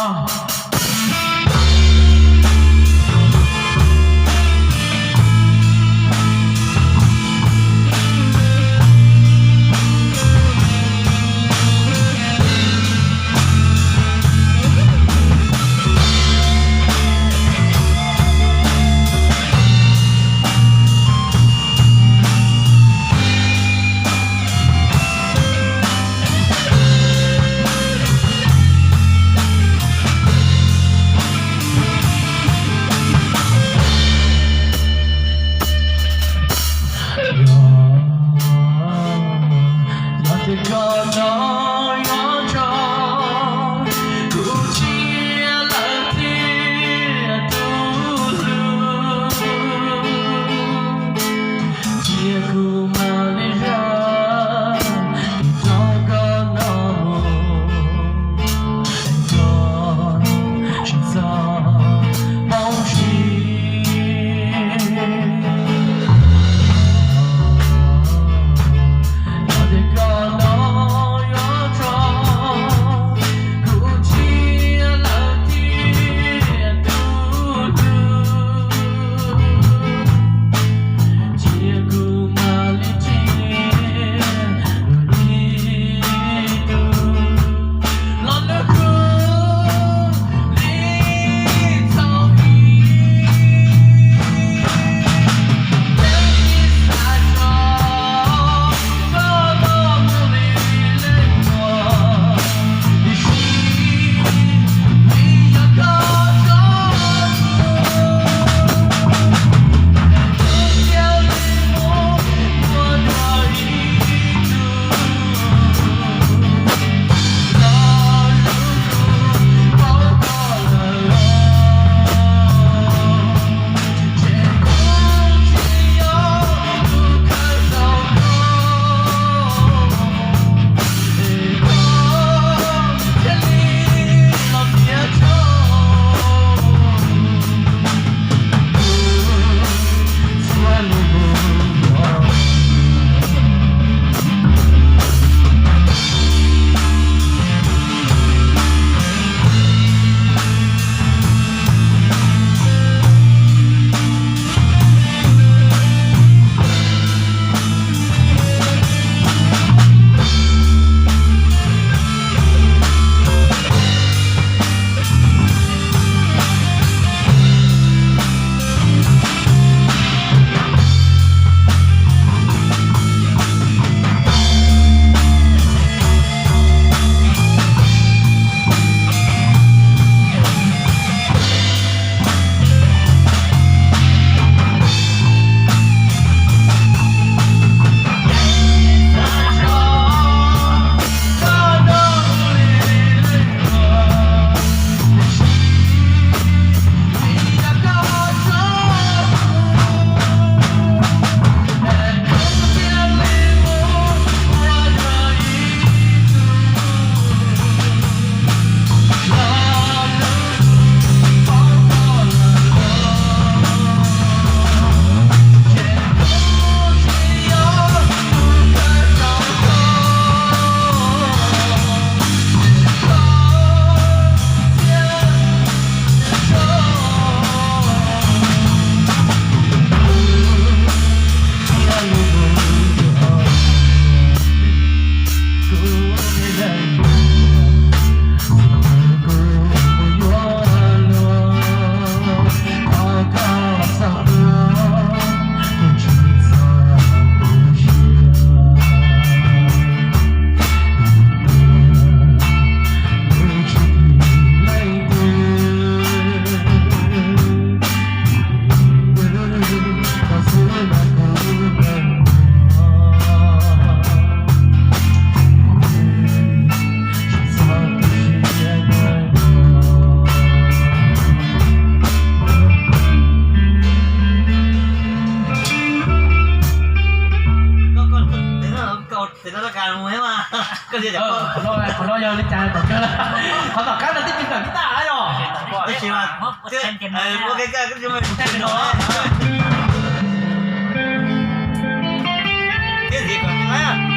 Yog tias koj hnov yuav tso, kuv cia lawm thiaj tus hlub. Cia kuv mam li zam, tso koj no mus, koj tsis txhob poob siab. Yog tias koj hnov yuav tso, kuv cia lawm thiaj tus hlub. Cia kuv mam li cia, cia li tus los nws khwv li txhaum ib. Yeej xav tso koj los mus li leej twg, tiam sis vim yog koj tso kuv, kuv thiaj li mus ua dua ib tug. Qhov no yog li cas tom kawg? Qhov tom qab no twb tsis tawm guitar yog? Tab sis mas twb ua kev kaj, thiab ntxiv kom tsis laib.